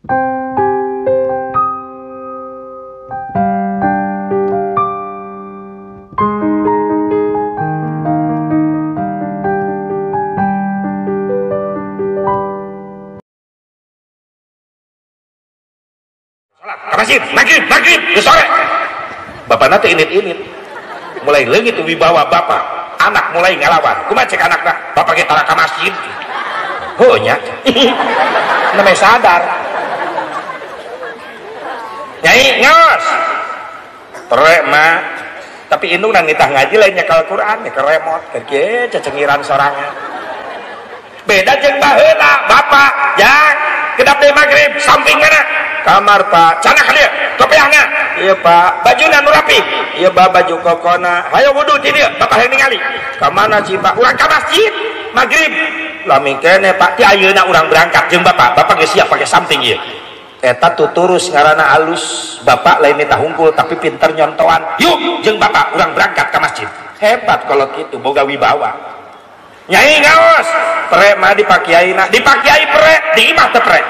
Masjid, maghrib, maghrib, sore. Bapak nanti init-init. Mulai leungit wibawa bapak. Anak mulai ngalawan. Kumaha cek anakna? Bapak ge tara ka masjid. Heuh nya. Namanya sadar. Nyai ngaos. Terek mah. Tapi indung nang nitah ngaji lain nyekal Quran, nyekel remote, keur kieu cecengiran sorangan. Beda jeung baheula bapak, jang kedap deui maghrib samping mana? Kamar pak, cana ka dieu, topeahna. Iya pak, bajuna nu rapi. Iya pak, baju kokona. Hayo wudu di dieu, bapak hayang ningali. Ka mana sih pak? Urang ka masjid maghrib. Lami keneh pak, ti ayeuna urang berangkat jeung bapak. Bapak geus siap pake samping ieu. Eta tuturus ngaranna alus. Bapak lain nitah hungkul tapi pinter nyontoan. Yuk jeung bapak urang berangkat ka masjid. Hebat kalau kitu, boga wibawa. Nyai ngaos, prek mah dipakiaina, dipakiai prek, di imah teu prek.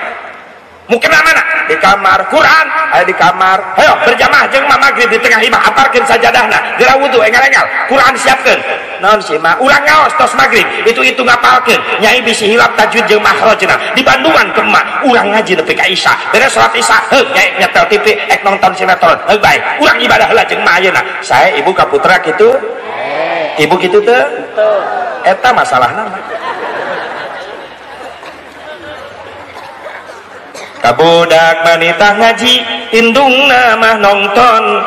Mukena mana? Di kamar. Quran aya di kamar. Hayo berjamaah jeung mah maghrib di tengah imah, aparkeun sajadahna, geura wudu engal-engal. Quran siapkeun. Naon sih mah? Urang ngaos tos maghrib, itu ngapalkeun. Nyai bisi hilap tajwid jeung makhrajna. Di Bandungan ke emak, urang ngaji nepi ka Isya. Beres salat Isya, heuh nyai nyetel TV ek nonton sinetron. Heuh bae, urang ibadah heula jeung emak ayeuna. Sae ibu ka putra kitu? Ibu kitu teu? Eta masalahna mah. Kabudak manitah ngaji, indungna mah nonton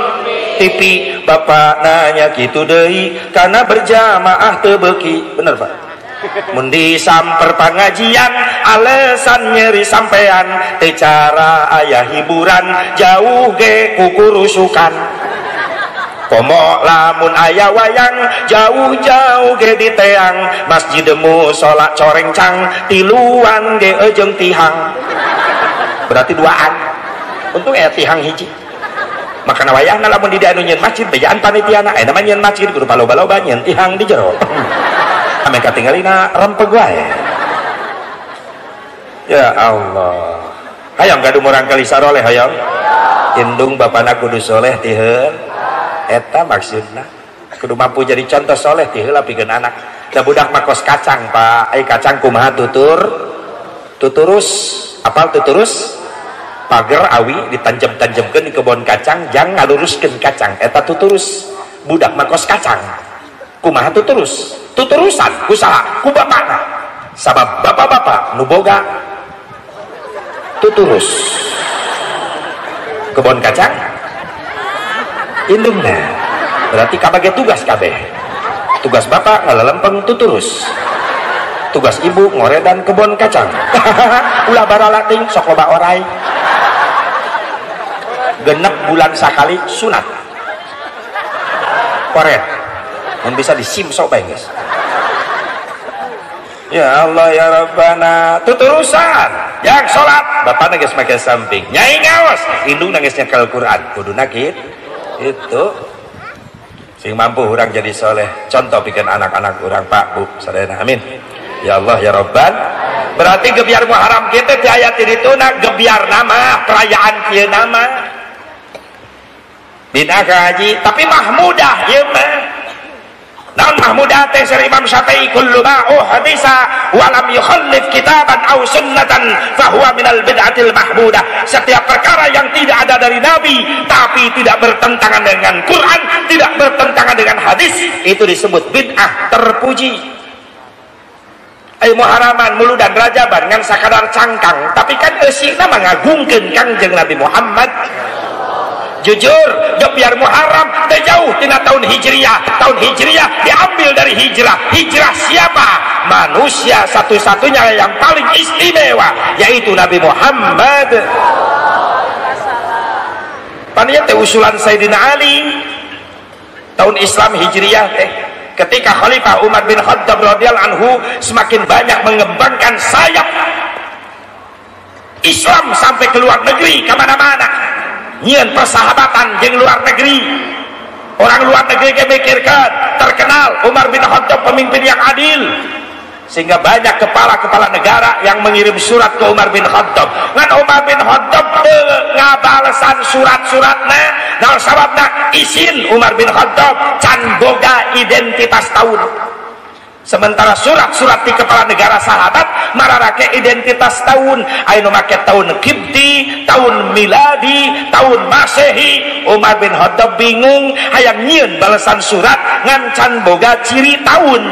TV. Bapak nanya kitu deui karena berjamaah teu beuki. Bener pak? Mun disamper pangajian alasan nyeri sampean, teu cara aya hiburan jauh ge kukurusukan. Komo lamun aya wayang jauh-jauh ge diteang, masjid musala corengcang tiluan ge eujeung tihang. Berarti duaan. Untung aya tihang hiji. Makana wayahna lamun di dieu anu nyieun masjid bejaan panitiana, aya mah nyieun masjid kudu paloba-loba nyieun tihang di jero. Ame katinggalina rempeg wae. Ya Allah. Hayang gaduh murang kali saroleh hayang. Indung bapana kudu soleh tiheun. Eta maksudna kudu mampu jadi contoh soleh ti heula pikeun anak. Da budak mah kos kacang pak, ai kacang kumaha tutur? Tuturus, apal tuturus? Pager awi ditanjem-tanjemkeun di kebon kacang jang ngaluruskeun kacang, eta tuturus. Budak mah kos kacang. Kumaha tuturus? Tuturusan usaha ku bapana. Sabab bapak-bapak nu boga tuturus. Kebon kacang indungna. Berarti kabage tugas kabeh. Tugas bapak ngalelempeng tuturus. Tugas ibu ngoredan kebon kacang. Ulah baralating sok loba orai. Genep bulan sakali sunat. Koret. Mun bisa disimsok bae geus. Ya Allah ya Rabbana, tuturusan. Yang salat bapana geus make samping. Nyai ngaos, indungna geus nyekel Quran. Kuduna kitu. Itu sing mampu urang jadi soleh, contoh bikin anak-anak urang pak bu sadayana, amin ya Allah ya Rabban. Berarti gebiar Muharram kita di ayat ini tuna gebiar nama perayaan kieu nama bina haji tapi mahmudah ieu mah. Naon mahmudah teh sari Imam Syafi'i kullu ma uhdisa wa lam yukhallif kitaban aw sunnatan fahuwa minal bid'atil mahmudah. Setiap perkara yang tidak ada dari Nabi tapi tidak bertentangan dengan Quran, tidak bertentangan dengan hadis, itu disebut bid'ah terpuji. Ai Muharraman, Muludan, Rajaban ngan sakadar cangkang, tapi kan eusina mah ngagungkeun Kangjeng Nabi Muhammad. Jujur, gebyar Muharram teu jauh tina tahun Hijriah. Tahun Hijriah diambil dari hijrah. Hijrah siapa? Manusia satu-satunya yang paling istimewa, yaitu Nabi Muhammad. Panitia teh usulan Sayyidina Ali tahun Islam Hijriah teh. Ketika Khalifah Umar bin Khattab radhiyallahu anhu semakin banyak mengembangkan sayap Islam sampai ke luar negeri kemana-mana. Nyian persahabatan jeung luar negeri. Orang luar negeri ke mikirkan, terkenal Umar bin Khattab pemimpin yang adil. Sehingga banyak kepala-kepala negara yang mengirim surat ke Umar bin Khattab. Ngan Umar bin Khattab teu ngabalesan surat-suratna, naon sababna? Isin Umar bin Khattab can boga identitas taun. Sementara surat-surat di kepala negara sahabat mararake identitas tahun, aya nu make tahun Kibti, tahun Miladi, tahun Masehi. Umar bin Khattab bingung hayang nyieun balesan surat ngan can boga ciri tahun.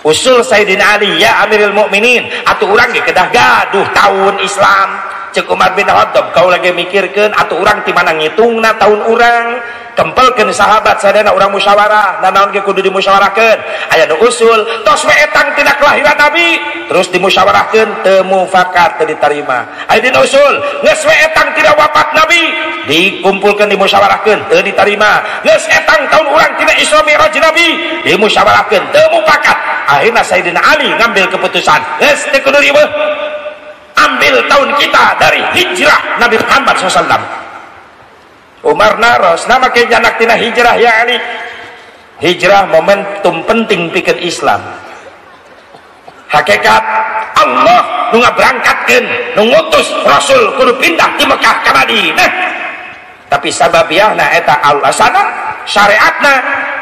Usul Sayyidina Ali, ya Amirul Mukminin, atuh urang ge kedah gaduh tahun Islam. Cek Umar bin Khattab, kau lagi mikirkeun atuh urang ti mana ngitungna tahun urang? Kempelkeun sahabat sadayana urang musyawarah, nanaon ge kudu dimusyawarahkeun. Aya nu usul, tos we etang tina kelahiran Nabi, terus dimusyawarahkeun teu mufakat teu ditarima. Aya dina usul, geus we etang tina wafat Nabi, dikumpulkeun dimusyawarahkeun teu ditarima. Geus etang tahun urang tina Isra Mi'raj Nabi, dimusyawarahkeun teu mufakat. Akhirna Sayyidina Ali ngambil keputusan, geus teu kudu riweuh. Ambil tahun kita dari hijrah Nabi Muhammad SAW. Umar naros, nama ke janak tina hijrah ya Ali. Hijrah momentum penting pikeun Islam. Hakikat Allah nu ngaberangkatkeun, nu ngutus Rasul kudu pindah ti Mekah ka Madinah. Tapi sababiahna eta alasana syariatna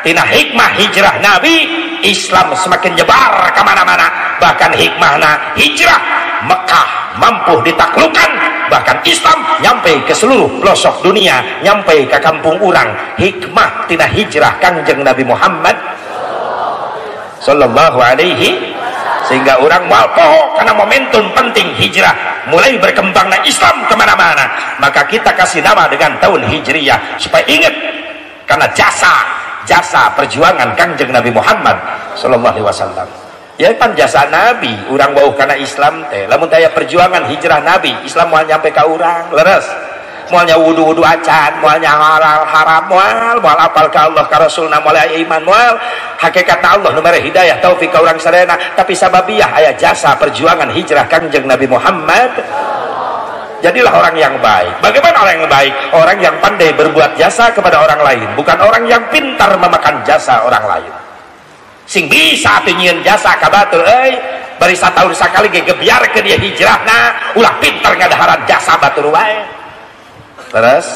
tina hikmah hijrah Nabi, Islam semakin nyebar ka mana-mana. Bahkan hikmahna hijrah Mekah mampu ditaklukkan, bahkan Islam nyampe ke seluruh pelosok dunia, nyampe ke kampung urang. Hikmah tina hijrah Kangjeng Nabi Muhammad sallallahu alaihi, sehingga orang moal poho karena momentum penting hijrah mulai berkembangnya Islam kemana-mana. Maka kita kasih nama dengan tahun Hijriyah supaya ingat karena jasa perjuangan Kangjeng Nabi Muhammad sallallahu alaihi wasallam. Ya pan jasa Nabi, urang wauh kana Islam teh. Lamun taya perjuangan hijrah Nabi, Islam moal nyampe ka urang, leres. Moalnya wudu-wudu acan, moalnya halal haram, moal apal ka Allah ka Rasulna, moal aya iman, moal hakikatna Allah nu mere hidayah taufik ka urang sadayana, tapi sababiah aya jasa perjuangan hijrah Kangjeng Nabi Muhammad. Jadilah orang yang baik. Bagaimana orang yang baik? Orang yang pandai berbuat jasa kepada orang lain, bukan orang yang pintar memakan jasa orang lain. Sing bisa atuh nyieun jasa ka batur euy, bari sataun sakali ge gebyarkeun ieu hijrahna, ulah pintar ngadaharan jasa batur wae. Leres?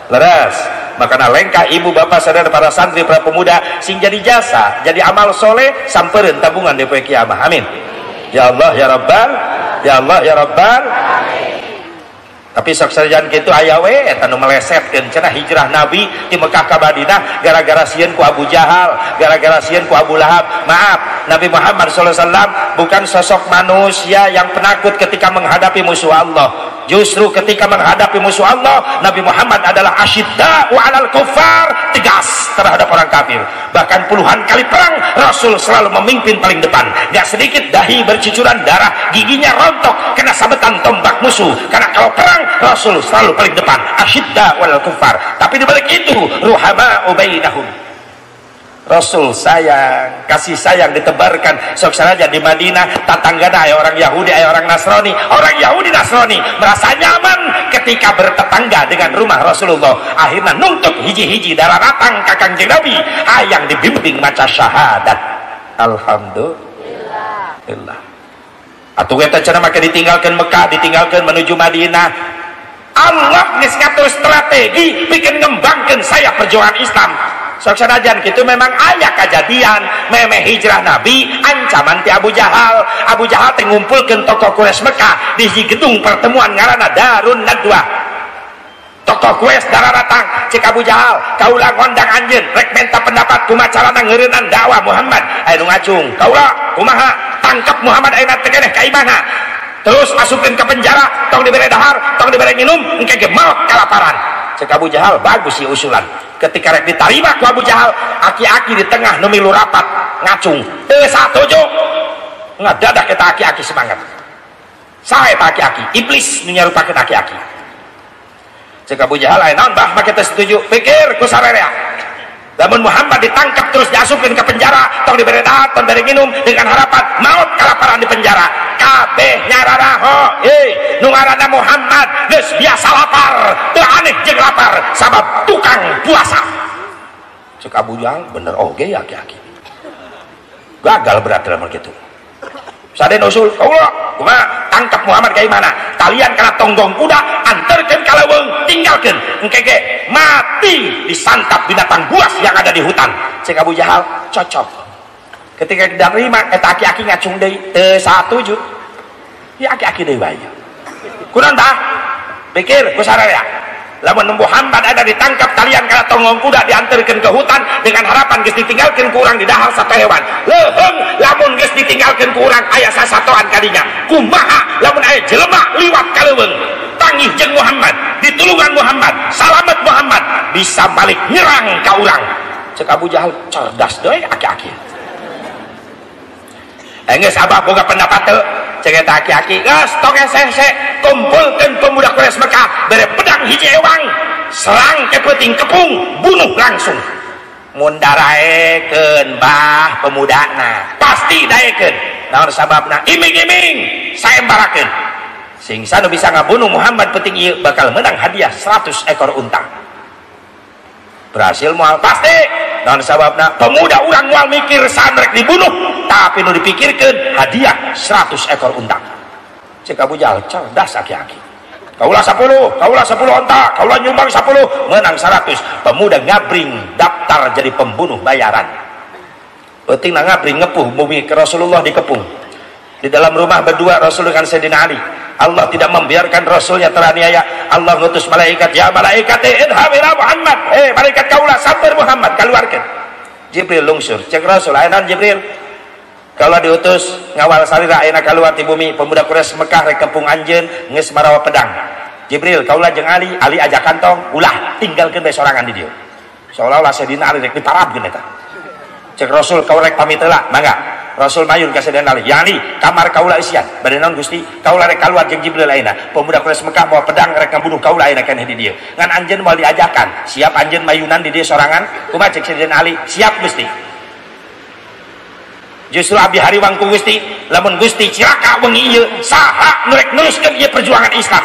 Leres. Makana lengkah ibu bapak saudara para santri para pemuda sing jadi jasa, jadi amal soleh sampereun tabungan di poe kiamah. Amin. Ya Allah ya Rabbal, ya Allah ya Rabbal. Tapi sok sanajan kitu aya we eta nu melesetkeun cenah hijrah Nabi ti Mekah ka Madinah gara-gara sieun ku Abu Jahal, gara-gara sieun ku Abu Lahab. Maaf, Nabi Muhammad sallallahu alaihi wasallam bukan sosok manusia yang penakut ketika menghadapi musuh Allah. Justru ketika menghadapi musuh Allah, Nabi Muhammad adalah asyidda'u 'alal kufar, tegas terhadap orang kafir. Bahkan puluhan kali perang, Rasul selalu memimpin paling depan. Gak sedikit dahi bercucuran darah, giginya rontok kena sabetan tombak musuh. Karena kalau perang, Rasul selalu paling depan, asyidda wal kufar. Tapi dibalik itu, ruhama ubainahum. Rasul sayang, kasih sayang ditebarkan. Sok saja di Madinah, tetanggana aya orang Yahudi, aya orang Nasrani. Orang Yahudi Nasrani merasa nyaman ketika bertetangga dengan rumah Rasulullah. Akhirnya nuntut hiji-hiji darah ratang ka Kangjeng Nabi, hayang dibimbing maca syahadat. Alhamdulillah. Atuh eta cenah make ditinggalkeun Mekah, ditinggalkeun menuju Madinah. Allah geus ngatur strategi bikin ngembangkeun sayap perjuangan Islam. Sok sanajan kitu memang aya kajadian memeh hijrah Nabi ancaman ti Abu Jahal. Abu Jahal teh ngumpulkeun tokoh Quraisy Mekah di hiji gedung pertemuan ngaranna Darun Nadwah. Tokoh Quraisy dararatang cek Abu Jahal, kaula ngondang anjeun rek menta pendapat kumaha carana ngeureunnan dakwah Muhammad. Aya nu ngacung, kaula kumaha tangkap Muhammad ayeuna teh keneh ka imahna. Terus asupkeun ka penjara, tong dibere dahar, tong dibere minum, engke ge maot kalaparan. Cek Abu Jahal, bagus sih usulan. Ketika rek ditarima ku Abu Jahal, aki-aki di tengah nu milu rapat ngacung, teu satuju. Ngadadak eta aki-aki semangat. Saha eta aki-aki? Iblis nu nyarupakeun aki-aki. Cek Abu Jahal, aya naon bah make teu setuju? Pikir ku sarerea. Lamun Muhammad ditangkap terus diasupkeun ke penjara, tong dibere dahar, tong dibere minum dengan harapan maut kalaparan di penjara. Kabeh nyararaho, hei, nu ngaranna Muhammad geus biasa lapar, teu aneh jeung lapar sabab tukang puasa. Cek Abu Jahal, bener oge ya aki-aki. Gagal berarti lamun kitu. Saden usul kaula kumaha tangkap Muhammad ka mana talian kana tonggong kuda anterkeun ka leuweung tinggalkeun engke ge mati disantap binatang buas yang ada di hutan. Cek Abu Jahal cocok. Ketika diterima eta aki-aki ngacung deui teu satuju. Ya aki-aki deui wae. Kunaon tah? Pikir ku sararea. Lamun Muhammad ada ditangkap talian kana tonggong kuda diantarkeun ke hutan dengan harapan geus ditinggalkeun ku urang di dahar satu hewan. Leuheung lamun geus ditinggalkeun ku urang aya sasatoan kadinya. Kumaha lamun aya jelema liwat ka leuweung tangih jeung Muhammad, ditulungan Muhammad, salamet Muhammad, bisa balik nyerang ka urang. Cek Abu Jahal cerdas deui aki-aki. Enggeus abah boga pendapat teu? Cek eta aki-aki geus tong hese-hese kumpulkeun pemuda Quraisy Mekah bere pedang hiji ewang serang ke peuting kepung bunuh langsung. Mun daraekeun bah pemudana pasti daekeun. Naon sababna? Iming-iming saembarakeun. Sing sanu bisa ngabunuh Muhammad peuting ieu bakal menang hadiah 100 ekor unta. Berhasil moal pasti. Naon sababna? Pemuda urang moal mikir sanrek dibunuh, tapi nu dipikirkeun hadiah 100 ekor unta. Cek Abu Jahal cerdas aki-aki. Kaulah 10, kaulah 10 onta, kaulah nyumbang 10, menang 100. Pemuda ngabring daftar jadi pembunuh bayaran. Penting ngabring ngepuh bumi ke Rasulullah dikepung. Di dalam rumah berdua Rasul dengan Sayyidina Ali. Allah tidak membiarkan Rasulnya teraniaya. Allah ngutus malaikat, ya malaikat idhab ila Muhammad. Malaikat kaulah samper Muhammad keluarkan. Jibril lungsur. Cek Rasul, ayeuna Jibril. Kalau diutus ngawal salira ayeuna kaluar ti bumi pemuda Quraisy Mekah rek kepung anjeun geus marawa pedang. Jibril kaulah jeung Ali, Ali aja kantong, ulah tinggalkeun bae sorangan di dieu. Seolah-olah Sayyidina Ali rek diparabkeun eta. Cek Rasul kaula rek pamit heula, mangga. Rasul mayun ka Sayyidina Ali, ya Ali, kamar kaula isian. Bade naon Gusti? Kaula rek kaluar jeung Jibril ayeuna. Pemuda Quraisy Mekah bawa pedang rek ngabunuh kaula ayeuna keneh di dieu. Ngan anjeun moal diajakan. Siap anjeun mayunan di dieu sorangan? Kumaha cek Sayyidina Ali? Siap Gusti. Justru abdi hariwang ku Gusti, lamun Gusti cilaka wengi ieu, saha nu rek neruskeun ieu perjuangan Islam?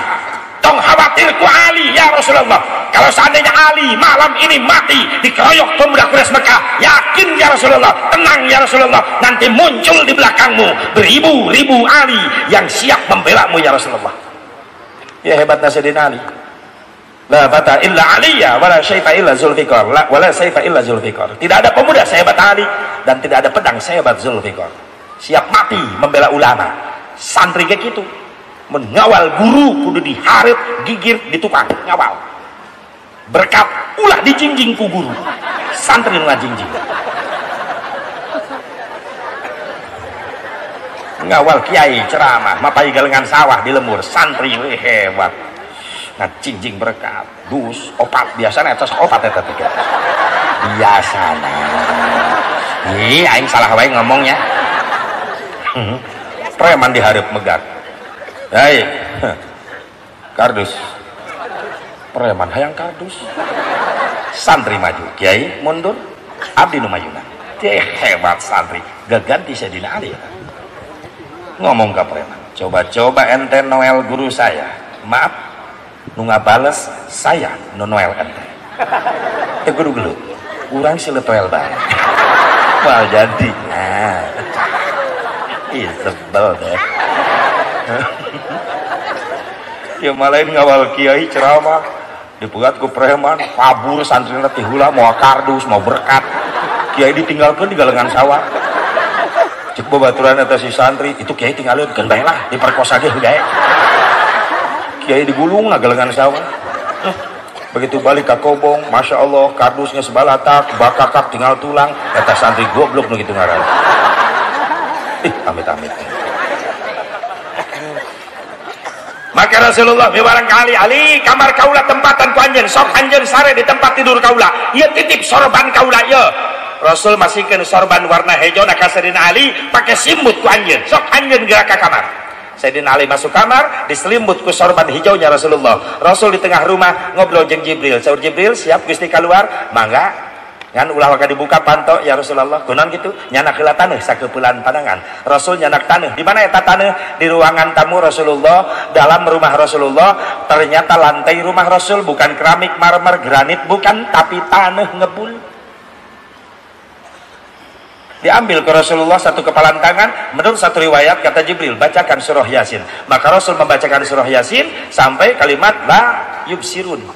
Tong khawatir ku Ali ya Rasulullah. Kalau seandainya Ali malam ini mati dikeroyok pemuda Quraisy Mekah, yakin ya Rasulullah, tenang ya Rasulullah, nanti muncul di belakangmu beribu-ribu Ali yang siap membelamu ya Rasulullah. Ya hebatnya Sayyidina Ali. La fata illa Aliyah wala syaifa illa Zulfiqar, la wala saifa illa Zulfiqar. Tidak ada pemuda sehebat Ali dan tidak ada pedang sehebat Zulfiqar. Siap mati membela ulama. Santri kayak gitu. Mengawal guru kudu diharit, gigir, ditukang, ngawal. Berkat ulah dijingjing ku guru. Santri nu ngajingjing. Ngawal kiai ceramah, mapai galengan sawah di lemur, santri hebat. Ngajingjing berkat, dus, opat, biasana atas opat eta teh. Biasana. Ih, aing salah wae ngomongnya. Preman dihareup megat. Hei, kardus. Preman hayang kardus. Santri maju, kiai mundur, abdi nu mayuna. Teh hebat santri, gaganti Sayyidina Ali. Ngomong ka preman, coba-coba ente Noel guru saya. Maaf, nu ngabales saya nu Noel ente. Teu kudu gelut. Urang si letoel bae. Moal jadi. Nah. Ih, sebel deh. Ya malain ngawal kiai ceramah dipegat ku preman, kabur santrina ti heula moal kardus, mau berkat. Kiai ditinggalkeun di galengan sawah. Cek babaturan eta si santri, itu kiai tinggalkeun keun bae lah, diperkosa ge heuh. Kiai digulung na galengan sawah. Begitu balik ka kobong, Masya Allah, kardusnya sebalatak, bakakak tinggal tulang, eta santri goblok nu kitu ngaran. Ih, amit-amit. Maka Rasulullah barangkali Ali kamar kaula tempatan ku anjeun, sok anjeun sare di tempat tidur kaula. Ieu titip sorban kaula ieu. Rasul masihkeun sorban warna hejo na ka Sayyidina Ali pake simbut ku anjeun. Sok anjeun gerak ka kamar. Sayyidina Ali masuk kamar diselimbut ku sorban hijaunya Rasulullah. Rasul di tengah rumah ngobrol jeung Jibril. Saur Jibril, siap Gusti keluar? Mangga. Ngan ulah waka dibuka panto ya Rasulullah. Kunaon kitu? Nyanak heula taneuh sakeupelan pandangan. Rasul nyanak taneuh. Di mana eta taneuh? Di ruangan tamu Rasulullah, dalam rumah Rasulullah. Ternyata lantai rumah Rasul bukan keramik, marmer, granit, bukan, tapi taneuh ngebul. Diambil ke Rasulullah satu kepalan tangan. Menurut satu riwayat kata Jibril, bacakan surah Yasin. Maka Rasul membacakan surah Yasin sampai kalimat la yubsirun.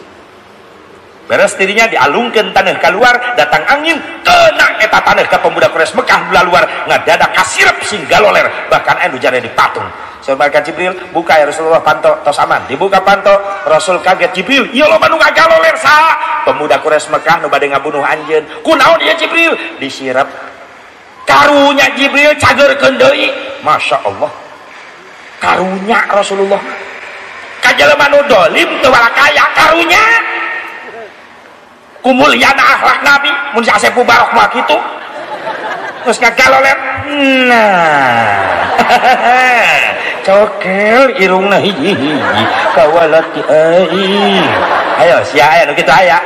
Beres dirinya dialungkan tanah keluar, datang angin kena eta tanah ke pemuda Quraisy Mekah luar ngadadak kasirep sing galoler, bahkan anu jare dipatung. Saur Jibril, buka ya Rasulullah panto tos aman. Dibuka panto, Rasul kaget. Jibril, ieu loba nu ngagaloler saha? Pemuda Quraisy Mekah nu bade ngabunuh anjeun. Kunaon ieu Jibril? Disirep. Karunya Jibril cageurkeun deui. Masya Allah. Karunya Rasulullah. Ka jelema nu dolim teu kaya karunya. Kumulyana akhlak Nabi, mun si Asep Mubarok mah kitu. Terus ngagaloler. Nah. Cokel irungna hiji-hiji kawalat ai. Ayo sia aya nu kitu aya.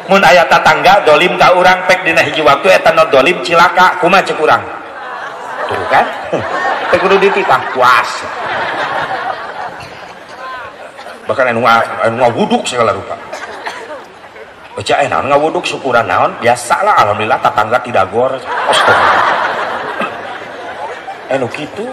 Mun aya tatangga dolim ka urang pek dina hiji waktu eta nu dolim cilaka kumaha ceuk urang. Tuh kan? Teu kudu dititah puas. Bahkan anu ngawuduk segala rupa. Baca naon ngawuduk syukuran naon biasalah alhamdulillah tatangga tidak gor. Astagfirullah. Anu kitu.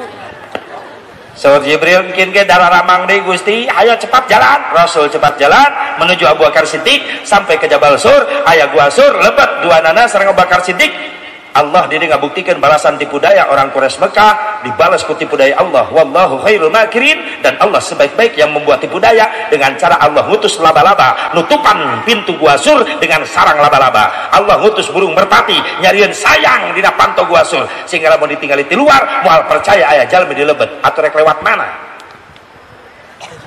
Saur Jibril mungkin ke darah ramang deui Gusti, ayo cepat jalan. Rasul cepat jalan menuju Abu Bakar Siddiq sampai ke Jabal Sur, aya gua Sur, lebet dua nana sareng Abu Bakar Siddiq. Allah diri ngabuktikan balasan tipu daya orang Quraisy Mekah dibalas ku tipu daya Allah. Wallahu khairul makirin, dan Allah sebaik-baik yang membuat tipu daya dengan cara Allah ngutus laba-laba nutupan pintu gua Sur dengan sarang laba-laba. Allah ngutus burung merpati nyarian sayang dina panto gua Sur sehingga lamun ditinggali di luar moal percaya aya jalmi di lebet atau rek lewat mana.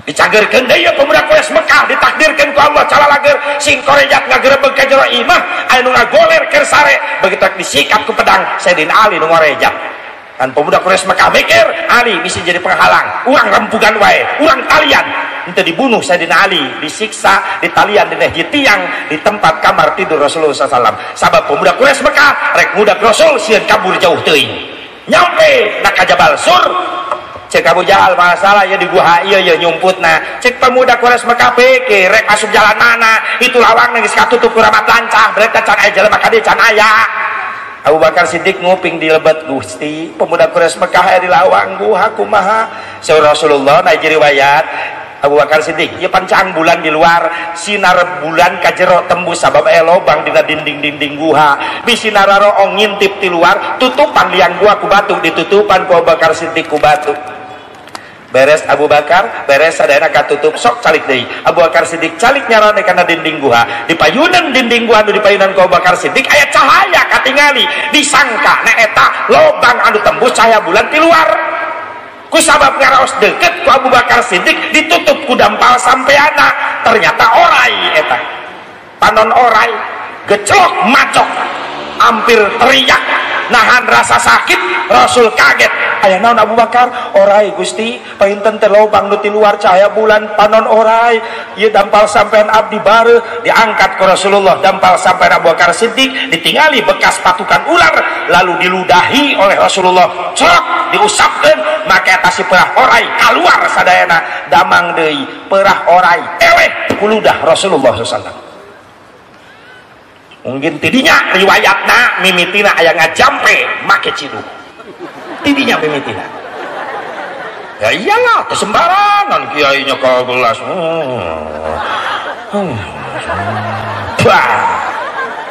Dicagerkeun deui pemuda Quraisy Mekah, ditakdirkeun ku Allah calalager sing korejat ngagerebeg ka jero imah aya nu ngagoler keur sare, begitu disikat ku pedang Sayyidina Ali nu ngorejat. Kan pemuda Quraisy Mekah mikir Ali bisa jadi penghalang, urang rempugan wae, urang talian. Henteu dibunuh Sayyidina Ali, disiksa ditalian dina hiji tiang di tempat kamar tidur Rasulullah SAW. Sabab pemuda Quraisy Mekah rek ngudak Rasul sieun kabur jauh teuing. Nyampe na ka Jabal Sur, cek Abu Jahal masalah ya di gua ieu ya nyumputna. Cek pemuda Quraisy Mekah pikir rek asup jalan mana, itu lawang geus katutup ku ramat lancah, berarti can aya jelema ka dieu can aya. Abu Bakar Siddiq nguping di lebet, Gusti pemuda Quraisy Mekah aya di lawang gua kumaha? Saur Rasulullah na riwayat Abu Bakar Siddiq, ieu pancang bulan di luar, sinar bulan ka jero tembus sabab aya lobang dina dinding-dinding guha. Bisi nararoong ngintip ti luar, tutupan liang gua ku batu, ditutupan ku Abu Bakar Siddiq ku batu. Beres Abu Bakar, beres sadayana katutup, sok calik deui. Abu Bakar Siddiq calik nyarane kana dinding guha. Di payunan dinding guha anu dipayunan ku Abu Bakar Siddiq aya cahaya katingali, disangka na eta lobang anu tembus cahaya bulan ti luar. Ku sabab ngaraos deket ku Abu Bakar Siddiq ditutup ku dampal sampeana, ternyata orai eta. Panon orai, geclok macok, hampir teriak nahan rasa sakit. Rasul kaget. Aya naon Abu Bakar? Orai Gusti, painten teh lobang nu ti luar cahaya bulan panon orai. Ieu dampal sampean abdi bareuh. Diangkat ku Rasulullah dampal sampean Abu Bakar Siddiq, ditingali bekas patukan ular, lalu diludahi oleh Rasulullah. Crok diusapkeun, maka eta si perah orai kaluar sadayana, damang deui perah orai eleh ku ludah Rasulullah SAW. Mungkin tidinya riwayatna mimitina aya ngajampe make ciduh. Tidinya mimitina. Ya iyalah, kesembarangan kiainya ka gelas. Bah.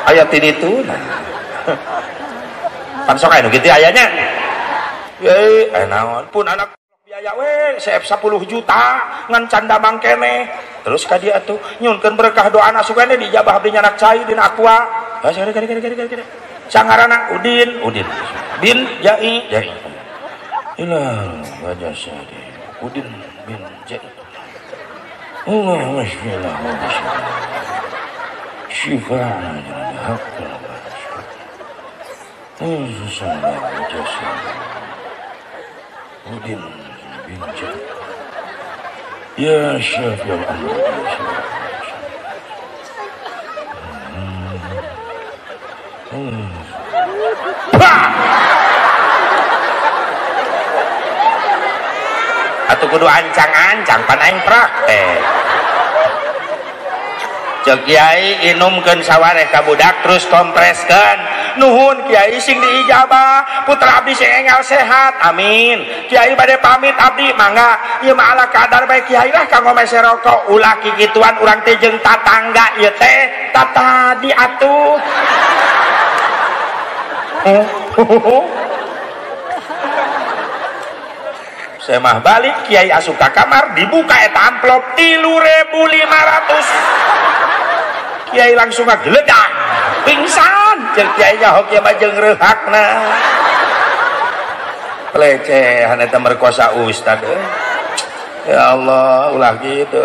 Aya ti ditu. Pan sok aya nu kitu ayanya. Ye, naon pun anak biaya we CF 10 juta ngan can damang keneh. Terus ka dia atuh nyunkeun berkah doana sugane dijabah abdi nyanak cai dina aqua. Hah, kade. Sangarana Udin, Udin. Bin Jai, Jai. Ilah wajah sadi. Udin bin Jai. Allah bismillah. Syifa Udin bin Jai. Ya Syafi Allah. Atau kudu ancang-ancang pan aing praktek. Cek kiai inumkeun sawareh ka budak terus kompreskeun. Nuhun kiai sing diijabah, putra abdi sing enggal sehat. Amin. Kiai bade pamit abdi mangga. Ieu mah ala kadar bae kiai lah kanggo mese rokok. Ulah kikituan urang teh jeung tatangga ieu teh tatadi atuh. Saya mah balik kiai asup ka kamar dibuka eta amplop 3.500. Kiai langsung ngageledak pingsan. Jeung kiai nyaho kieu mah jeung reuhakna. Pelecehan eta merkosa ustad. Ya Allah, ulah gitu.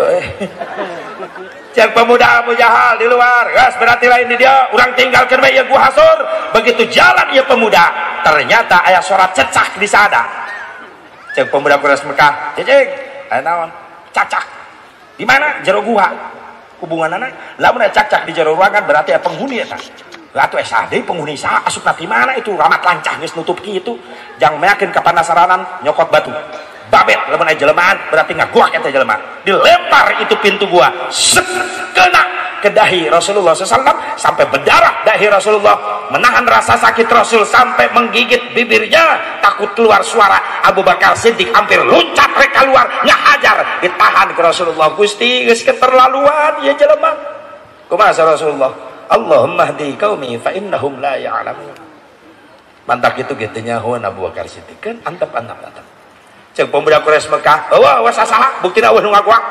Cek pemuda Abu Jahal di luar, gas berarti lain di dia, urang tinggalkeun we ieu gua hasur. Begitu jalan ieu pemuda, ternyata aya suara cecak di sana. Cek pemuda Quraisy Mekah, cecek, aya naon? Cacak. Di mana? Jero gua. Hubunganana, lamun aya cacak di jero ruangan berarti aya penghuni eta. Atuh saha deui penghuni saha asupna ti mana itu ramat lancah geus nutup kitu. Jang meyakeun kapanasaranan nyokot batu. Babet lamun aya jelema berarti ngaguak eta jelema. Dilempar itu pintu gua, sep, kena ke dahi Rasulullah SAW sampai berdarah dahi Rasulullah. Menahan rasa sakit Rasul sampai menggigit bibirnya, takut keluar suara. Abu Bakar Siddiq hampir loncat rek keluar ngahajar, ditahan ke Rasulullah. Gusti geus keterlaluan ieu jelema. Kumaha Rasulullah? Allahumma hdi qaumi fa innahum la ya'lamun. Mantak itu ge teu nyahoan Abu Bakar Siddiq kan antep-antep antep. Cek pemuda Quraisy Mekah, wah wah saha buktina eueuh nu ngaguak.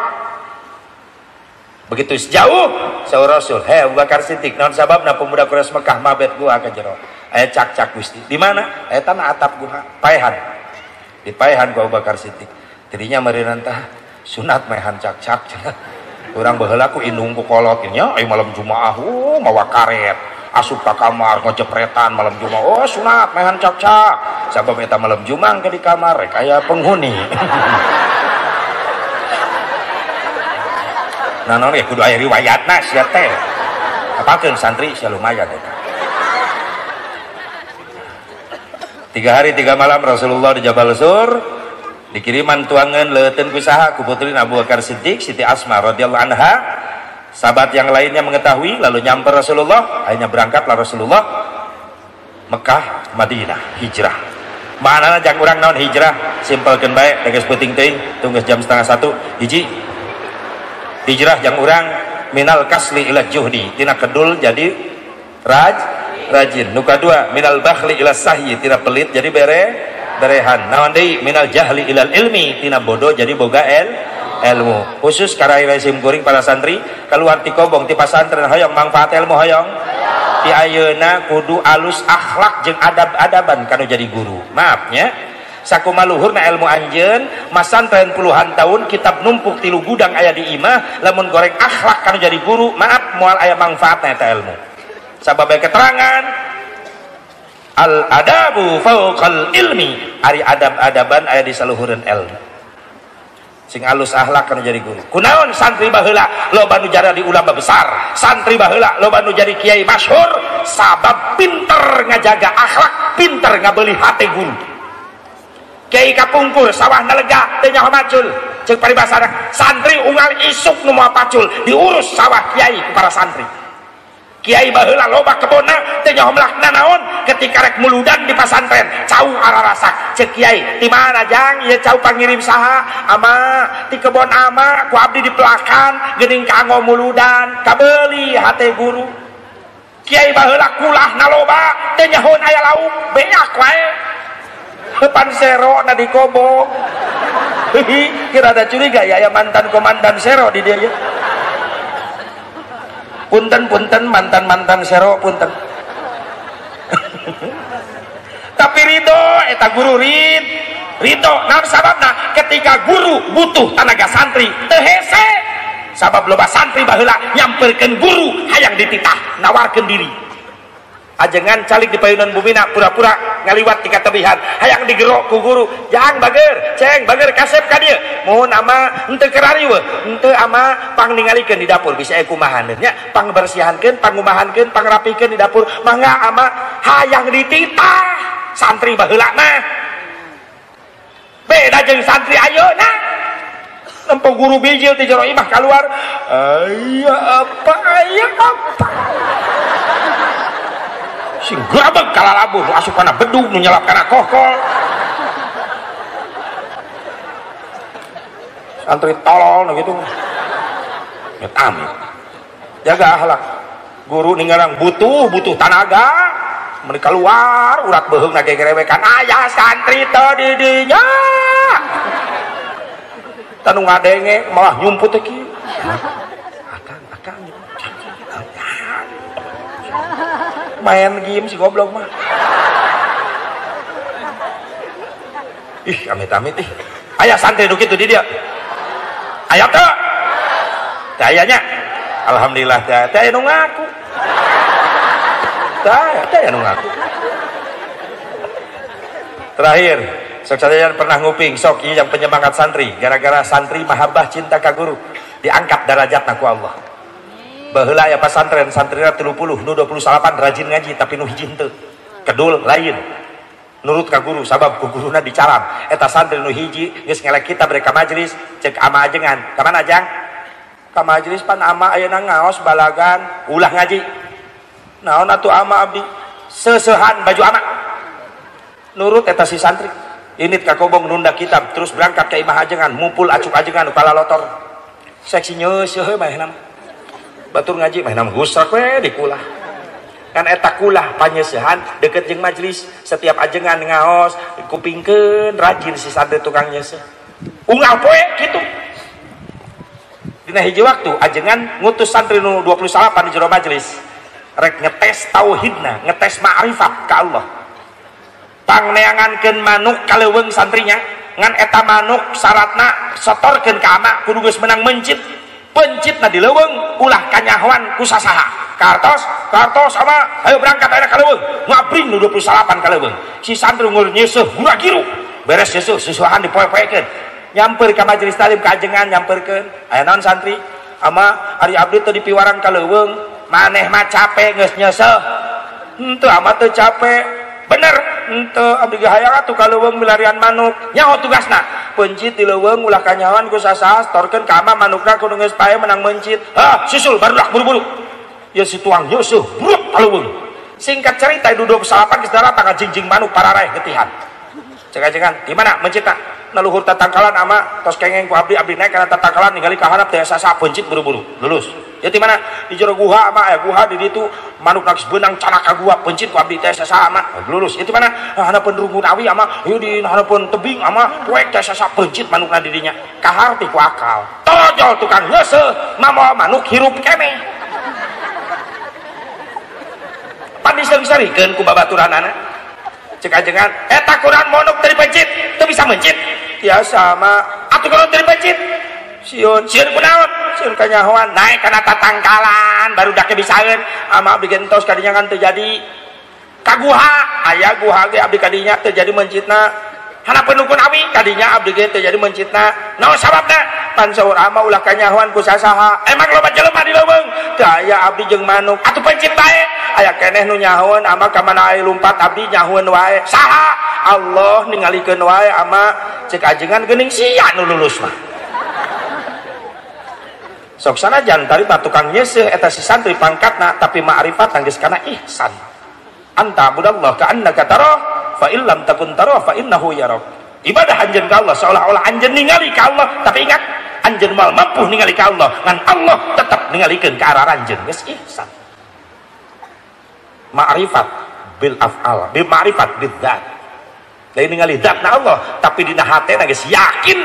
Begitu sejauh saur Rasul, hei Abu Bakar Siddiq, naon sababna pemuda Quraisy Mekah mabet gua ka jero? Aya cak-cak Gusti. Di mana? Aya tanah atap gua, paehan. Di paehan ku Abu Bakar Siddiq. Tadinya meureunna tah sunat maehan cak-cak cenah. Urang baheula ku indung ku kolot nya aya malam Jumaah, mawa karet. Asup ka kamar ngojepretan malam Jumaah, oh sunat maehan cak-cak. Sabab eta malam Jumaah ke di kamar rek aya penghuni. Nah, non ya kudu aya riwayatna sia teh. Apakeun santri sia lumayan eta. 3 hari 3 malam Rasulullah di Jabal Sur dikiriman tuangan leuteun ku saha ku putrina Abu Bakar Siddiq Siti Asma radhiyallahu anha. Sahabat yang lainnya mengetahui lalu nyamper Rasulullah, akhirnya berangkatlah Rasulullah Mekah Madinah hijrah. Manana jang urang naon hijrah? Simpelkeun bae geus peuting teuing tunggu jam 12:30 hiji. Hijrah jang urang minal kasli ila juhdi, tina kedul jadi rajin. Nu kadua minal bakhli ila sahyi, tina pelit jadi berehan. Naon deui minal jahli ilal ilmi, tina bodoh jadi boga ilmu. Khusus karai sim kuring para santri keluar ti kobong ti pasantren hoyong manfaat ilmu hoyong ti ayeuna kudu alus akhlak jeung adab-adaban kanu jadi guru. Maaf nya, sakumaluhurna ilmu anjeun masantren puluhan tahun kitab numpuk 3 gudang aya di imah, lamun goreng akhlak kanu jadi guru maaf moal aya manfaatna eta ilmu. Sabab keterangan al adabu fauqal ilmi, ari adab-adaban aya di saluhureun ilmu. Sing alus akhlak kana jadi guru. Kunaon santri baheula loba nu jadi ulama besar, santri baheula loba nu jadi kiai masyhur, sabab pinter ngajaga akhlak, pinter ngabeuli hate guru. Kiai kapungkur sawahna lega teu nyaho macul, ceuk paribasana santri unggal isuk nu moal pacul, diurus sawah kiai ku para santri. Kiai baheula loba kebonna teu nyaho melakna naon, ketika rek muludan di pasantren cau ararasak, ceuk kiai ti mana jang ieu cau pangirim saha? Ama ti kebon ama ku abdi dipelakan geuning kanggo muludan, kabeuli hate guru. Kiai baheula kulahna loba teu nyahoan aya lauk beak wae pan sero na di kobong. Kira ada curiga ya aya mantan komandan sero di dia ya. Punten-punten mantan-mantan sero punten. Tapi ridho eta guru ridho. Naon sababna? Ketika guru butuh tenaga santri teu hese. Sabab loba santri baheula nyamperkeun guru hayang dititah nawarkeun diri. Ajengan calik di payunan bumina pura-pura ngaliwat di katebihan hayang digerok ku guru, jang bager ceng bager kasep ka dieu mohon ama henteu kerariweuh henteu ama pang ningalikeun di dapur bisa kumahaneun nya, pangbersihankeun pangumahankeun pangrapikeun di dapur mangga ama hayang dititah santri baheula mah. Beda jeung santri ayeuna. Nempo guru bijil ti jero imah keluar. Aya apa aya apa. Sing grabeg kalalabur asup kana bedug nu nyelap kana kohkol. Santri tolol nu kitu. Amit. Jaga akhlak. Guru ninggalang butuh tanaga. Mun keluar urat beuheungna gegerewekan aya santri teu di dinya. Tanu ngadenge malah nyumput teh kieu. Akang akang main game si goblok mah. Ih amit-amit ih. Aya santri nu kitu di dieu. Aya teu? Teu aya nya. Alhamdulillah teh teh aya nu ngaku. Teh teh aya nu ngaku. Terakhir, sok sadaya pernah nguping sok ieu yang penyemangat santri, gara-gara santri mahabbah cinta ka guru, diangkat darajatna ku Allah. Baheula aya pasantren, santrina 30, nu 28 rajin ngaji tapi nu hiji henteu. Kedul lain. Nurut ka guru sabab ku guruna dicaram. Eta santri nu hiji geus ngelek kitab rek ka majelis, cek ama ajengan. Ka mana jang? Ka majelis pan ama ayeuna ngaos balagan, ulah ngaji. Naon atuh ama abdi? Seusehan baju ama. Nurut eta si santri. Init ka kobong nunda kitab terus berangkat ke imah ajengan, mumpul acuk ajengan kepala lotor. Seksi nyeuseuh manehna mah. Batur ngaji manehna mah gusrak we di kulah. Kan eta kulah panyeusehan deket jeung majelis, setiap ajengan ngaos kupingkeun rajin si santri tukang nyeuseuh. Unggal poe kitu. Dina hiji waktu ajengan ngutus santri nu 28 di jero majelis. Rek ngetes tauhidna, ngetes ma'rifat ka Allah. Pangneangankeun manuk kaleuweung santrinya, ngan eta manuk syaratna setorkeun ka ama kudu geus menang mencit. Pencitna di leuweung ulah kanyahoan ku sasaha. Kartos, kartos ama ayo berangkat ayeuna ka leuweung. Ngabring nu 28 ka leuweung. Si santri ngur nyeuseuh gura-giru. Beres nyeuseuh seusehan dipoe-poekeun. Nyamper ka majelis talim ka ajengan nyamperkeun. Aya naon santri? Ama ari abdi teu dipiwarang ka leuweung, maneh mah capek geus nyeuseuh. Henteu ama teu capek. Bener henteu abdi ge hayang atuh ka leuweung milarian manuk. Nyaho tugasna. Pencit di leuweung ulah kanyahoan ku sasaha setorkeun ka ama manukna kudu geus pae menang mencit. Hah, susul barudak buru-buru. Ya si tuang nyeuseuh bruk ka leuweung. Singkat cerita duduk salapan geus daratang jingjing manuk pararaeh getihan. Cek ajengan, di mana mencitna? Na luhur tatangkalan ama tos kengeng ku abdi, abdi naik kana tatangkalan ningali ka harap teh sasaha pencit buru-buru. Lulus. Ya di mana? Di jero guha ama aya guha di ditu manuk geus beunang canak ka gua pencit ku abdi teh sasaha ama lulus. Itu mana? Hanapeun rungkun awi ama ieu di hanapeun tebing ama poek teh sasaha pencit manukna di dinya. Kaharti ku akal. Tojol tukang nyeuseuh mamoal manuk hirup keneh. Pan diseung-seurikeun ku babaturanana. Cek ajengan, eta Quran manuk teu dipencit, teu bisa mencit. Biasa ama atuh kudu teu dipencit. Sieun, sieun kunaon? Sieun kanyahoan naik kana tatangkalan baru dak bisaeun ama abdi gentos kadinya kan teu jadi ka guha, aya guha ge abdi kadinya teu jadi mencitna. Hanapeun rukun awi kadinya abdi ge teu jadi mencitna. Naon sababna? Pan saur ama ulah kanyahoan ku sasaha. Emang loba jelema di leuweung? Teu aya abdi jeung manuk. Atuh pencit bae. Aya keneh nu nyahoan ama ka mana aya lumpat abdi nyahoan wae. Saha? Allah ningalikeun wae ama cek ajengan geuning sia nu lulus mah. Sok sanajan tari mah tukang nyeuseuh eta si santri pangkatna tapi ma'rifat geus kana ihsan. Anta budallah ka annaka tarah fa illam takun tarah fa innahu yarak. Ibadah anjeun ka Allah seolah-olah anjeun ningali ka Allah, tapi ingat anjeun moal mampu ningali ka Allah, ngan Allah tetep ningalikeun ka arah anjeun geus ihsan. Ma'rifat bil af'al, bil ma'rifat bil dzat. Lain ningali zatna Allah, tapi dina hatena geus yakin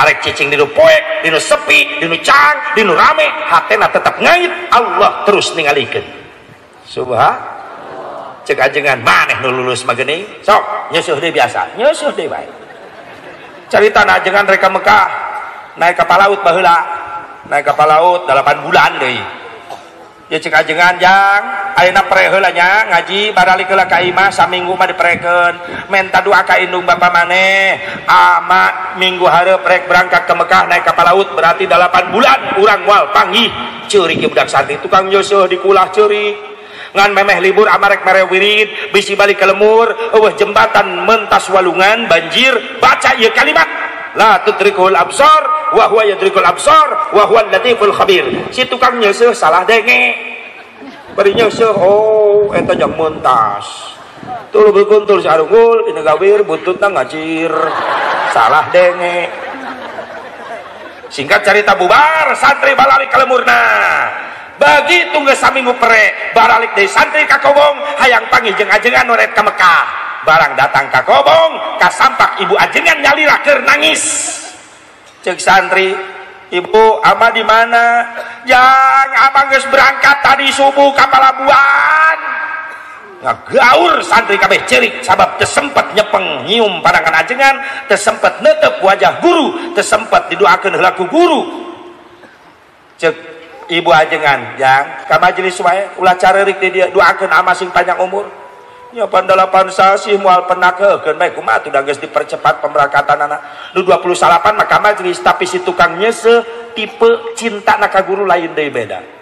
arek cicing dinu poek, dinu sepi, dinu cang, dinu rame, hatena tetep ngait, Allah terus ningalikeun. Subhanallah. Cek ajengan maneh nu lulus mah geuning, sok nyeuseuh deui biasa, nyeuseuh deui bae. Carita ajengan rek ka Mekah, naik kapal laut baheula, naik kapal laut 8 bulan deui. Ya cek ajengan jang, ayeuna pre heula nya ngaji baralik heula ka imah saminggu mah diprekeun, menta doa ka indung bapa maneh, ama minggu hareup rek berangkat ke Mekah naik kapal laut berarti 8 bulan urang moal panggih. Ceurik ieu budak santri tukang nyeuseuh dikulah ceurik. Ngan memeh libur amarek mere wirid bisi balik ke lemur eueuh jembatan mentas walungan banjir baca ieu kalimat la tudrikul absar wa huwa yudrikul absar wa huwal latiful khabir. Si tukang nyeuseuh salah denge. Bari nyeuseuh, oh eta jang mentas. Tuluy berkuntul si arunggul dina gawir buntutna ngacir. Salah denge. Singkat cerita bubar santri balalik ka lemurna. Begitu geus saminggu pere baralik deui santri ka Kobong hayang panggih jeung ajengan nu rek ka Mekah. Barang datang ka Kobong kasampak ibu ajengan nyalira keur nangis. Ceuk santri, ibu ama di mana? Jang ama geus berangkat tadi subuh ka palabuhan. Ngagaur santri kabeh ceurik sabab teu sempet nyepeng nyium pandangan ajengan, teu sempet neuteup wajah guru, teu sempet didoakeun heula ku guru. Ceuk ibu ajengan, jang ka majelis wae ulah careurik di dieu, doakeun ama sing panjang umur. Nya pan 8 sasih moal penakeun bae kumaha atuh da geus dipercepat pemberangkatanana. Nu 28 mah ka majelis, tapi si tukang nyeuseuh tipe cinta na ka guru lain deui beda.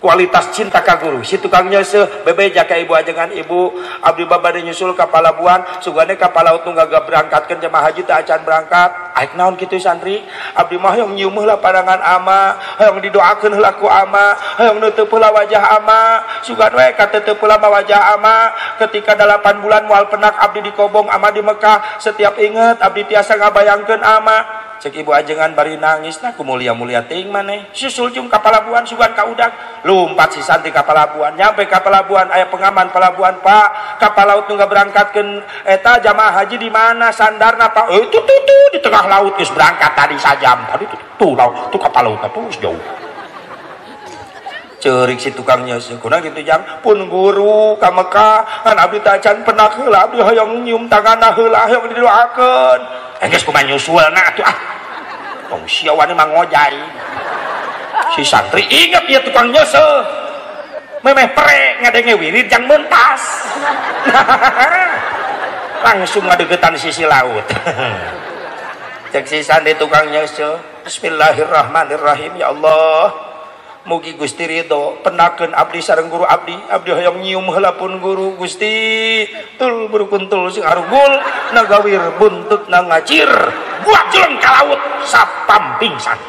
Kualitas cinta ka guru si tukang nyeuseuh bebeja ka ibu ajengan, ibu abdi bade nyusul ka palabuhan sugane ka palaut nu gagah berangkatkeun jemaah haji teh acan berangkat. Aik naon kitu santri, abdi mah hoyong nyium heula pandangan ama, hoyong didoakeun heula ku ama, hoyong neuteub heula wajah ama, sugan we kateteup heula wajah ama. Ketika 8 bulan moal penak abdi di Kobong ama di Mekah, setiap inget abdi tiasa ngabayangkeun ama. Cek ibu ajengan bari nangis, nah ku mulia-mulia teuing maneh. Susul jeung ka palabuhan sugan ka udag. Lumpat si santri ka palabuhan, nyampe ka palabuhan aya pengaman palabuhan, Pak, kapal laut nu berangkatkeun eta jamaah haji di mana sandarna, Pak? Itu tuh di tengah laut geus berangkat tadi sajam. Tadi tuh laut, tuh kapal laut tuh jauh. Ceurik si tukang nyeuseuh, kunaon kitu jang? Pun guru ka Mekah, ngan abdi teh acan penak heula, abdi hoyong nyium tanganna heula, hoyong didoakeun. Geus kumaha nyusulna atuh ah. Tong sia wani mah ngojay. Si santri inget ieu tukang nyeuseuh. Memeh pere ngadenge wirid jang mentas. Langsung ngadeukeutan sisi laut. Cek si santri tukang nyeuseuh, bismillahirrahmanirrahim, ya Allah. Mugi Gusti ridho penakeun abdi sareng guru abdi, abdi hoyong nyium heula pun guru Gusti. Tul berkuntul sing arugul nagawir buntutna ngacir, buat jeleng ka laut sapam pingsan.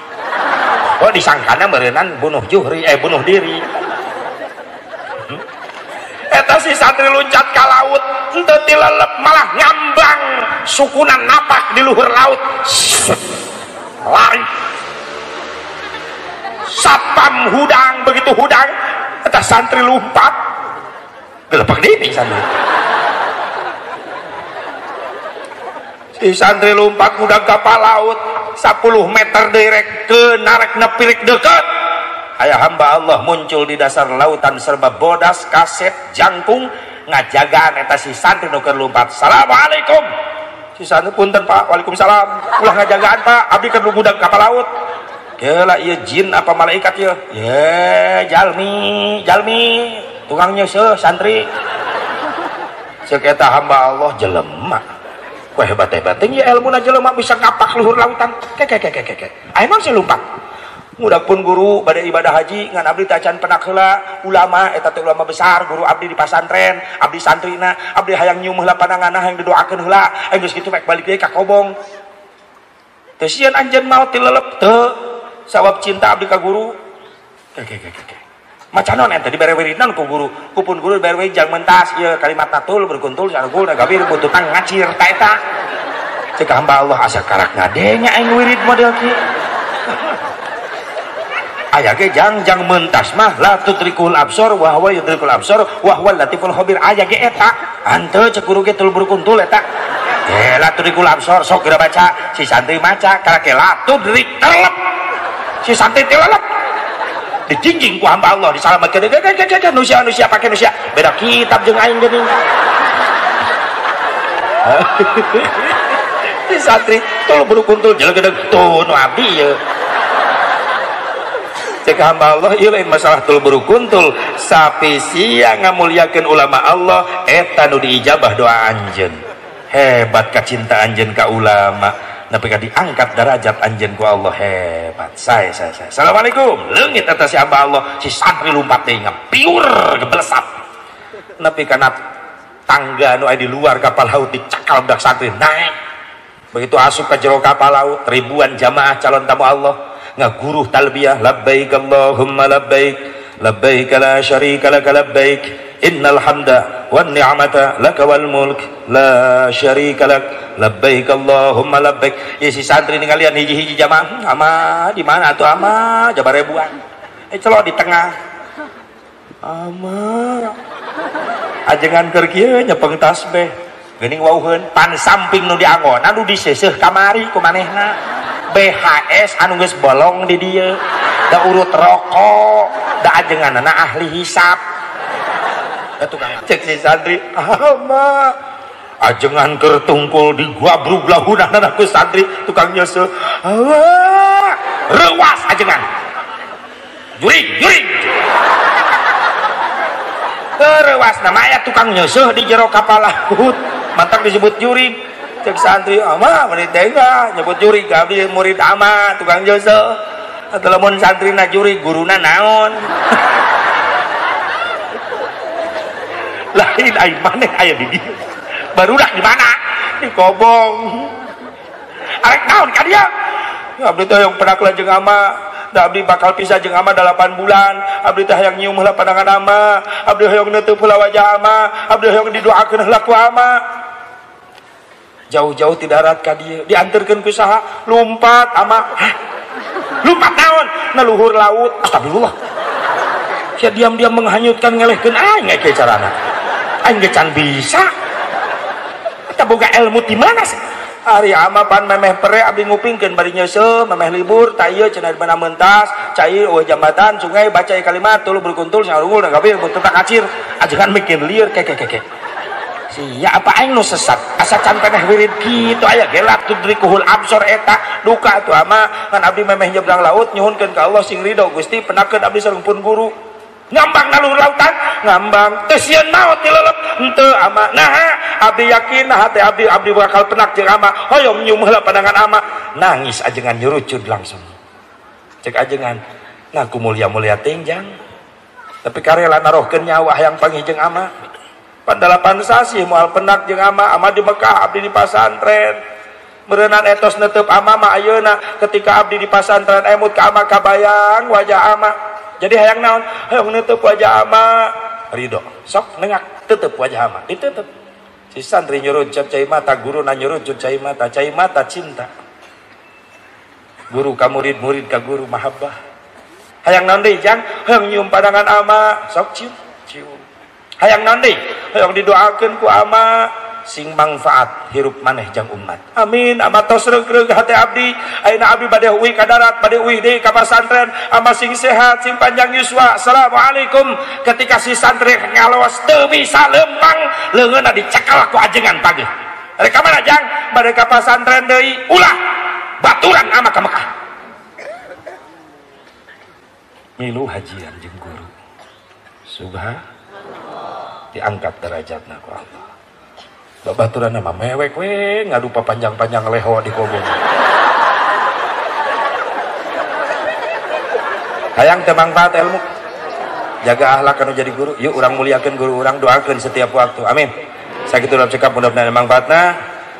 Oh disangkana meureunnan bunuh juhri, bunuh diri. Eta si santri loncat ka laut, henteu tilelep malah ngambang sukunan napak di luhur laut. Lari. Sapam hudang, begitu hudang eta santri lompat gelepak deui pingsan. Si santri lompat hudang kapal laut 10 meter direk ke narek nepirik deket. Aya hamba Allah muncul di dasar lautan serba bodas, kasep, jangkung, ngajagaan eta si santri nu keur lompat. Assalamualaikum. Si santri punten Pak, waalaikumsalam. Ulah ngajagaan Pak, abdi keur hudang kapal laut. Gila ieu jin apa malaikat ieu? Ye, jalmi, jalmi, tukang nyeuseuh santri. Ceuk eta hamba Allah jelema. Wah hebat-hebat teh ieu elmuna jelema bisa ngapak luhur lautan. Ke ke ke ke ke. Aya naon sih lumpat? Ngudak pun guru bade ibadah haji ngan abdi teh acan penak heula, ulama eta teh ulama besar, guru abdi di pasantren, abdi santrina, abdi hayang nyium heula pandanganna hayang didoakeun heula, aya geus kitu rek balik deui ka Kobong. Teu sieun anjeun maot tilelep teu. Sawab cinta abdi ka guru. Ke ke ke ke. Maca naon eta dibere wiridna ku guru. Ku pun guru dibere wirid jang mentas ieu kalimat natul berkuntul sargul nagabir bututang ngacir ta eta. Cek hamba Allah asa karak ngadenya aing wirid model kieu. Aya ge jang jang mentas mah la tutrikul absor wa huwa yudrikul absor wa huwal latiful khabir. Aya ge eta. Hanteu cek guru ge tul berkuntul eta. La tudrikul absor sok geura baca. Si santri maca karake la tudrik terlep. Si santri tilelep dijingjing ku hamba Allah disalamatkeun nusia nusia pake nusia beda kitab jeung aing geuning. Si santri tul berukuntul jelegedeg tuh nu abdi ieu. Cek hamba Allah ieu lain masalah tul berukuntul, sapi sia ngamuliakeun ulama Allah eta nu diijabah doa anjeun. Hebat kacinta anjeun ka ulama. Tapi kan diangkat derajat anjeun ku Allah hebat. Saya. Assalamualaikum. Leungit eta si hamba Allah, si santri lumpat deui ngapiur gebelesat. Nepi kana tangga nu aya di luar kapal laut dicakal budak santri naik. Begitu asup ke jero kapal laut, ribuan jamaah calon tamu Allah ngaguruh talbiyah, labbaik Allahumma labbaik, labbaik la syarika laka labbaik, innal hamda wan ni'mata laka wal mulk la syarika lak, labbaik Allahumma labbaik. Ya si santri ningalian hiji-hiji jamaah, ama di mana atuh ama jabar ribuan. Celok di tengah. Ama ajengan keur kieu nyepeng tasbih. Geuning wauheun pan samping nu diangon anu diseuseuh kamari ku manehna. BHS anu geus bolong di dieu, da urut rokok, da ajenganana ahli hisap. Da tukang cek si santri, ama ajengan keur tungkul di gua bruglahunana ku santri tukang nyeuseuh. Allah, reuwas ajengan. Jurig, jurig. Reuwas nama aya tukang nyeuseuh di jero kapal laut. Mantak disebut jurig. Cek santri, ama murid tega nyebut jurig, abdi murid ama tukang nyeuseuh. Atuh lamun santrina jurig, guruna naon? Lain ai maneh aya di dieu. Barudak di mana? Di Kobong. Arek naon ka dieu? Abdi teh hayang penak jeung ama, da abdi bakal pisah jeung ama 8 bulan. Abdi teh hayang nyium heula pandangan ama, abdi hayang neuteub heula wajah ama, abdi hayang didoakeun heula ku ama. Jauh-jauh ti darat ka dieu, dianterkeun ku saha? Lumpat ama. Hah? Lumpat naon? Na luhur laut. Astagfirullah. Sia diam-diam menghanyutkan ngelehkeun aing ge carana. Aing ge can bisa. Eta boga ilmu ti mana sih? Ari ama pan memeh pere abdi ngupingkeun bari nyeuseuh, memeh libur, ta ieu cenah mana mentas, cai eueuh jambatan, sungai baca kalimat tuluy berkuntul sarungul da kabeh tetap kacir. Ajengan mikir lieur keke. Sia apa aing nu sesat? Asa can peneh wirid kitu aya gelap tudrikuhul absor eta duka atuh ama ngan abdi memeh nyebrang laut nyuhunkeun ka Allah sing ridho Gusti penakeun abdi sareng pun guru. Ngambang nalur lautan, ngambang teu sieun maot dilelep henteu ama. Naha abdi yakin nah hate abdi abdi bakal penak jeung ama, hoyong nyium heula pandangan ama. Nangis ajengan nyurucud langsung. Cek ajengan, ngaku mulia-mulia tingjang. Tapi karela narohkeun nyawa hayang panggih jeung ama. Pan 8 sasih moal penak jeung ama, ama di Mekah abdi di pasantren. Meureunan etos neuteub ama mah ayeuna ketika abdi di pasantren emut ka ama kabayang wajah ama. Jadi hayang naon? Hayang neuteub wajah ama. Ridho. Sok nengak tetep wajah ama. Ditutup. Si santri nyurucut cai mata, guru na nyurucut cai mata cinta. Guru ka murid, murid ka guru mahabbah. Hayang naon deui jang? Hayang nyium pandangan ama. Sok cium, cium. Hayang naon deui? Hayang didoakeun ku ama sing manfaat hirup maneh jang umat. Amin. Ama tos reug-reug hate abdi. Ayeuna abdi bade uih ka darat, bade uih deui ka pasantren. Ama sing sehat, sing panjang yuswa. Assalamualaikum. Ketika si santri ngaloos teu bisa lempang, leungeunna dicekal ku ajengan pagi. Rek ka mana jang? Bade ka pasantren deui. Ulah baturan ama ka Mekah. Milu hajian jeung guru. Subhanallah. Diangkat derajatna ku Allah. Babaturan nama mewek we ngadu panjang-panjang leho di kobong. Hayang teu mangfaat ilmu. Jaga akhlak anu jadi guru. Yuk urang muliakeun guru urang, doakeun setiap waktu. Amin. Sakitu dalam cekap mudah-mudahan mangfaatna.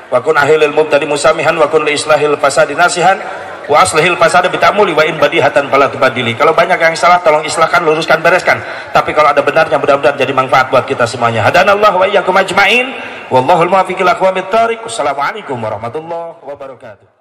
Wa kun ahilil mubtadi musamihan wa kun li islahil fasadi nasihan wa aslihil fasada bitamuli wa in badihatan fala tubadili. Kalau banyak yang salah tolong islahkan, luruskan, bereskan. Tapi kalau ada benarnya mudah-mudahan jadi manfaat buat kita semuanya. Hadanallahu wa iyyakum ajmain. Wallahul muwaffiq ila aqwamit thariq. Wassalamualaikum warahmatullahi wabarakatuh.